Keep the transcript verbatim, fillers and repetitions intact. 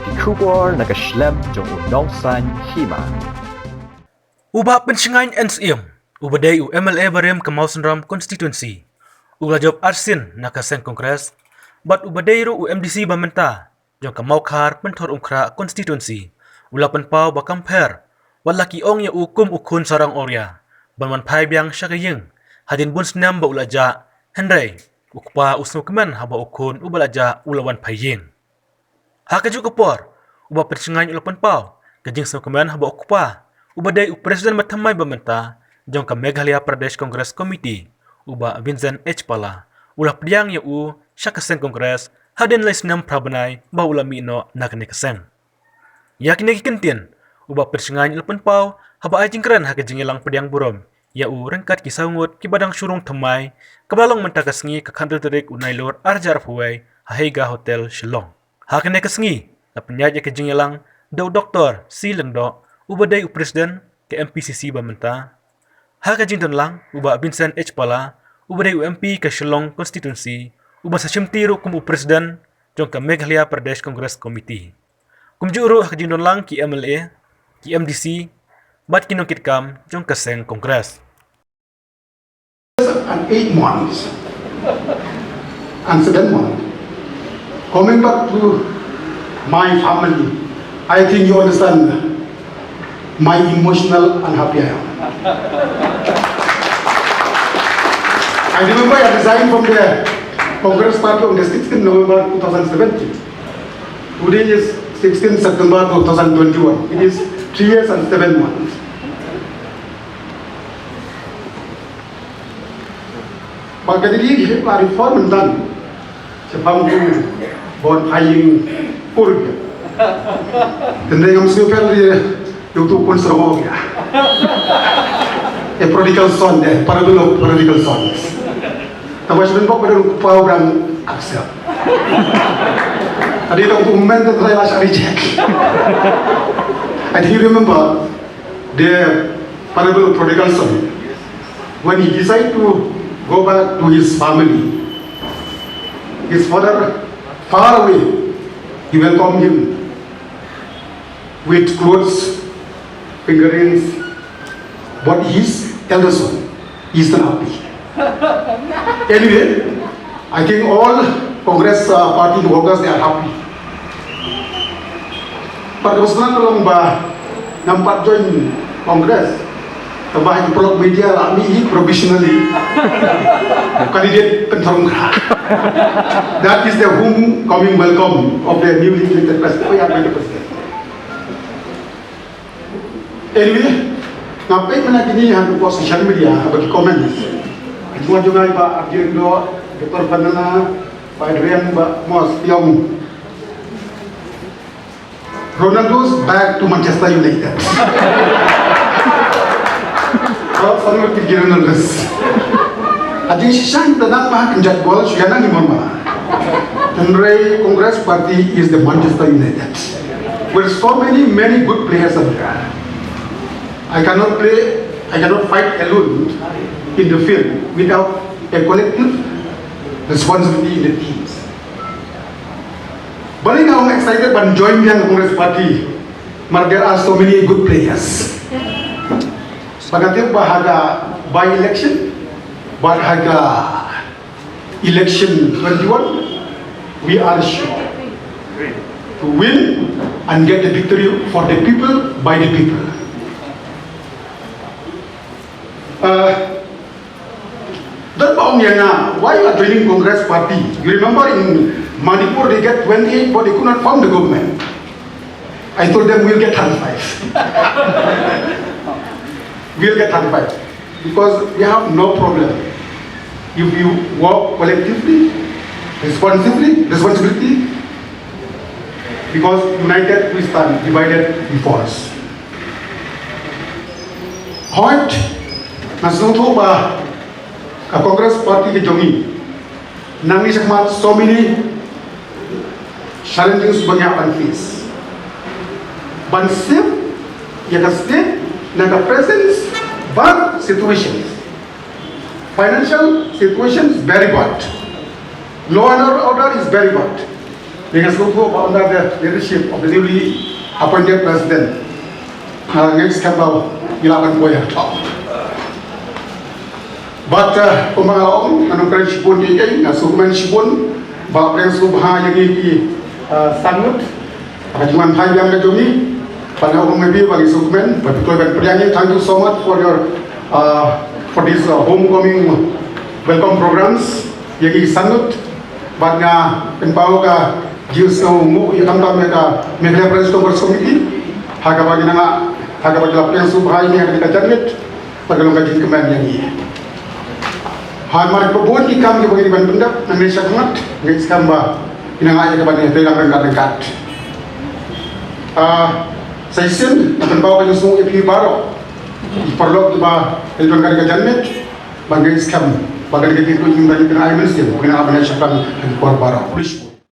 Ki khubor na ka shlem jong u nongsan hima. U Bah Pynshngain N Syiem, uba dei u M L A barim ka Mawsynram constituency, u la jop arsien na ka seng Congress, bad uba dei ruh u M D C ba mynta jong ka Mawkhar Pynthorumkhrah constituency, u la pynpaw ba kam pher wat la ki ong ïa u kum u khun sarong awria ban wan phai biang sha ka ïing hadien bun snem ba u la jah, hynrei u kpa u sngewkmen haba u khun uba la jah u la wan phai ïing. Ha kajuh ka por, u Bah Pynshngain u la pynpaw ka jingsngewkmen haba u kpa, uba dei u president ba thymmai ba mynta jong ka Meghalaya Pradesh Congress Committee, u Bah Vincent H Pala, u la pdiang ïa u sha ka seng Congress hadien lai snem phra bnai ba u la mih noh na kane ka seng. Ïa kine ki kyntien u Bah Pynshngain u la pynpaw haba ai jingkren ha ka jingïalang pdiang burom ïa u ryngkat ki saw ngut kiba dang shu rung thymmai, kaba la long mynta ka sngi ka khathynriew tarik u Nailur arhajar arphew wei ha Haiga Hotel, Shillong. Ha kane ka sngi la pynïaid ïa ka jingïalang da u Doktor C Lyngdoh, uba dei u president ka M P C C ba mynta. Ha ka jingdon lang u Bah Vincent H Pala, uba dei u M P ka Shillong constituency, uba sa shimti ruh kum u president jong ka Meghalaya Pradesh Congress Committee. Kumjuh ruh ha ka jingdon lang ki M L A, ki M D C bad ki nongkitkam jong ka seng Congress. And eight months and seven months, coming back to my family, I think you understand my emotional and happy I am. I remember I resigned from the Congress Party on the sixteenth November two thousand seventeen. Today is sixteenth September two thousand twenty-one. It is three years and seven months. Ba ka dei hi la reform dan. Shaphang tu bon paying pur. Tendai ngam sio pel dia. Ïa uto u khun sarong awria. A prodigal son, a parable of prodigal sons. Tangba shu don bok ba don u kpa u brang accept. Adi dong tu men tu try lah reject. I think you remember the parable of prodigal son. When he decided to go back to his family, his father far away, he welcomed him with clothes, finger rings, but his elder son is not happy. Anyway, I think all Congress uh, party workers they are happy. But was not long ba ngam pat join Congress. Tangba ha ki paralok media la mih hi provisionally candidate Pynthorumkhrah. That is the homecoming welcome of the newly elected president. Oh, yeah, thank you, President. Anyway, nga peit mynta kine ha ka social media, ha ki comments. Ki jong nga jong nga, i Bah Abdi Lyngdoh, Doktor Fernanda, Bah Adrian, Bah Mos, Yong. Ronaldo's back to Manchester United. Well, some of the Ronaldo's. Aji shisha ngi tang ba ha ka jingïaid bol shu ïa nang i mon ma. Hynrei Congress Party is the Manchester United, where so many, many good players are there. I cannot play, I cannot fight alone in the field without a collective responsibility in the teams. Balei nga ong excited ban join biang Congress Party? Mar there are so many good players. Ba nga tip ba ha ka by election, ba ha ka election twenty-one, we are sure to win and get the victory for the people, by the people. Uh, Don ba ong ïa nga, why you are joining Congress Party? You remember in Manipur they get twenty-eight, but they could not form the government. I told them we'll get thirty-five. We'll get thirty-five because we have no problem if you work collectively, responsibly, responsibility. Because united we stand, divided we fall. Hooid, nga sngewthuh ba ka Congress Party ka jong ngi, nang ngi shakhmat so many challenges ba ngi hap ban face. Ban save ïa ka state na ka present bad situations. Financial situation is very bad. Law and order is very bad. Nga sngewthuh ba under the leadership of the newly appointed president, nga ngeit skhem ba ngi lah ban poi ha ka top. But kumba nga ong, nga nongkren shibun ïa ngi, nga sngewkmen shibun ba pdiang sngewbha ïa ngi ki san ngut ha ka jingwan phai biang ka jong ngi. Bad nga ong maybe ba ngi sngewkmen ba phi kloi ban pdiang ïa ngi. Thank you so much for your for this homecoming welcome programs ïa ngi san ngut. Bad nga pynpaw ka jingsngewnguh ïa khamtam ïa ka Meghalaya Pradesh Congress Committee ha kaba ngi nang ha kaba ki la pdiang sngewbha ïa ngi ha kane ka janmiet. Bad ka long ka jingkmen ïa ngi. Ha mar ba bun ki kam kiba ngi dei ban pyndep nangne shakhmat, nga ngeit skhem ba ngi nang ïa kaba ngi trei lang ryngkat ryngkat. Sa shisien nga pynpaw ka jingsngewnguh ïa phi baroh ki paralok kiba la don ha kane ka janmiet. Ba nga ngeit skhem ba kane ka jingkyrkhu jingmyntoi jong ngi kan ai mynsiem ba ngi nang ïa shaphrang ha ki por baroh.